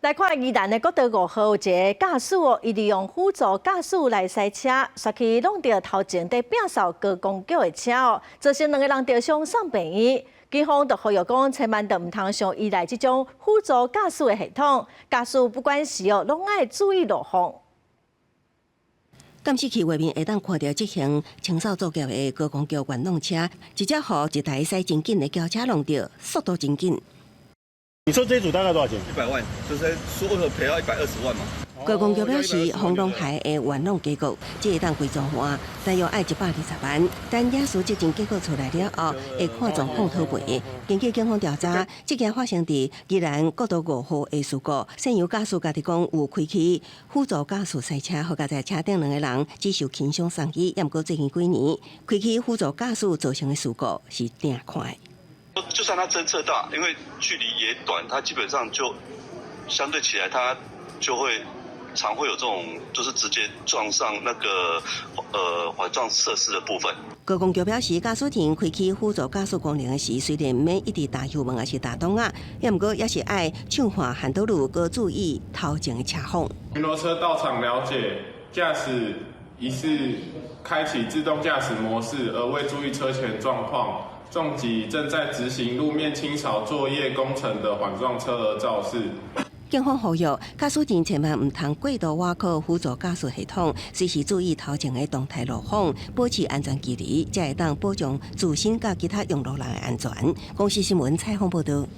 來看宜蘭的國道五號有一个駕駛哦，伊利用輔助駕駛來駛車，煞去挵著頭前佇摒掃高公局的車哦，造成兩个人著傷送病院。警方就呼籲講，千萬就毋通傷依賴這種輔助駕駛的系統，駕駛不管時哦，攏愛注意路況。監視器畫面會當看著執行清掃作業的高公局原動車，直接予一台駛真緊的轎車挵著，速度真緊。你說這組大概多少錢？100萬，就是說為何賠到120萬嘛？高公局表示，豐隆海的原廠結構，這會當規組換，大約愛120萬。等驗屍這種結果出來了後，會看狀況討賠。根據警方調查，這件發生佇宜蘭國道五號的事故，現有駕駛家己講有開啟輔助駕駛駛車，好佳哉車頂兩個人只受輕傷送醫，毋過最近幾年開啟輔助駕駛造成的事故是定看的。就算他偵測到，因為距離也短，他基本上就相對起來，他就會常會有這種，就是直接撞上那個環狀設施的部分。高公局表示，駕駛人開啟輔助駕駛功能的時，雖然毋免一直踏油門抑是踏擋仔，也毋過也是愛暢看限道路，閣注意頭前的車況。巡邏車到場了解，駕駛疑似開啟自動駕駛模式，而未注意車前狀況，撞擊正在執行路面清掃作業工程的環狀車而肇事。警方呼籲駕駛人千萬毋通過度倚靠輔助駕駛系統，隨時注意頭前的動態路況，保持安全距離，才會當保障自身佮其他用路人的安全。公視新聞採訪報導。